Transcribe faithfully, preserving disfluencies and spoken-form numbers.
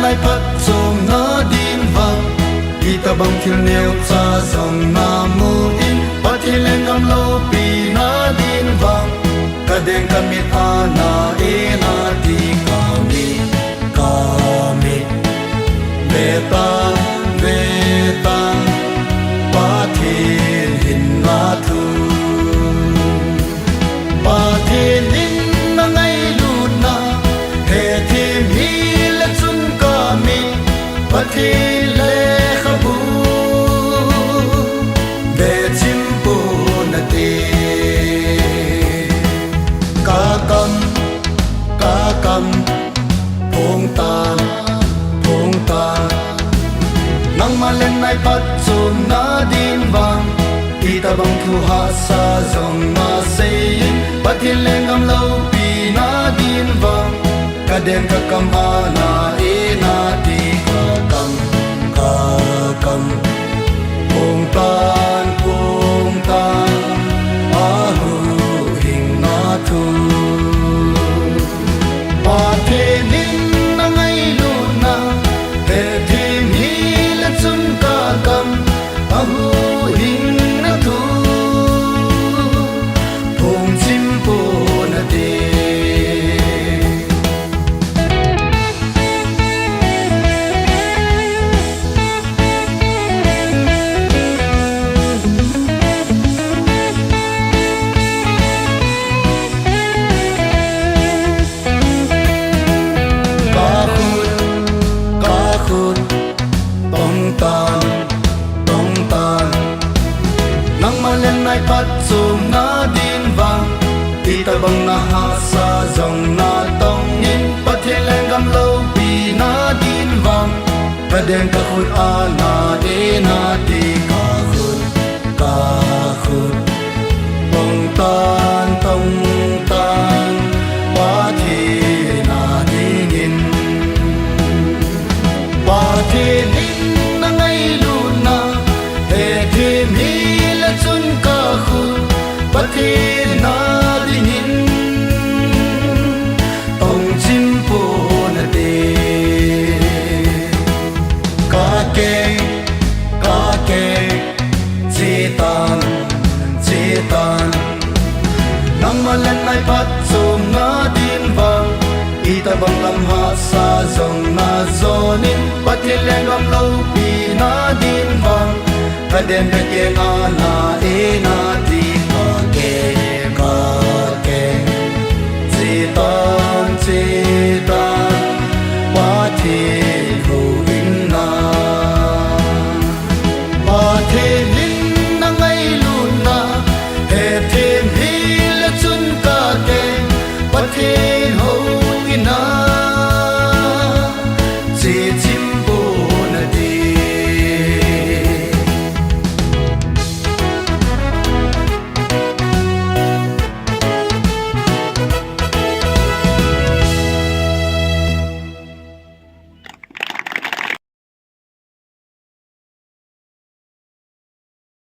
Nai phatchomna din vang, itobang thil neocha jong namu in, Pathen lenggam loupina din vang, kadeng kamit a na e nati, kamit, kamit. Vetan, vetan, Pathen hinna thu. Pathen in angailutna hethem hile chun kamit, Pathen lekhabu vechim ponate. Kakam, kakam, phongtan, phongtan. Nangma lengnai phatchomna din vang, itobang thu hahsa jong nasei in, Pathen lenggam loupina din vang, kadeng kakam a na e nati, kakam, kakam. Phongtan, phongtan, ahuhhingna thu. Pathen in angailutna hethem hile chun kakam, ahuhhingna thu phongchim ponate. Kakhut, kakhut, tongtan, tongtan. Nangma lengnai phatchomna din vang, itobang nahahsa jong natong in, Pathen lenggam loupina din vang, kadeng kakhut a na e nati, kakhut, kakhut. Tongtan, tongtan, Pathen a dingin. Pathen in angailutna hethem hile chun kakhut, Pathen a dingin tongchim ponate. Kakeng, kakeng, chetan, chetan. Nangma lengnai phatchomna din vang, itobang lam hahsa jong najon in, Pathen lenggam loupina din vang, kadeng kakeng a na e nati.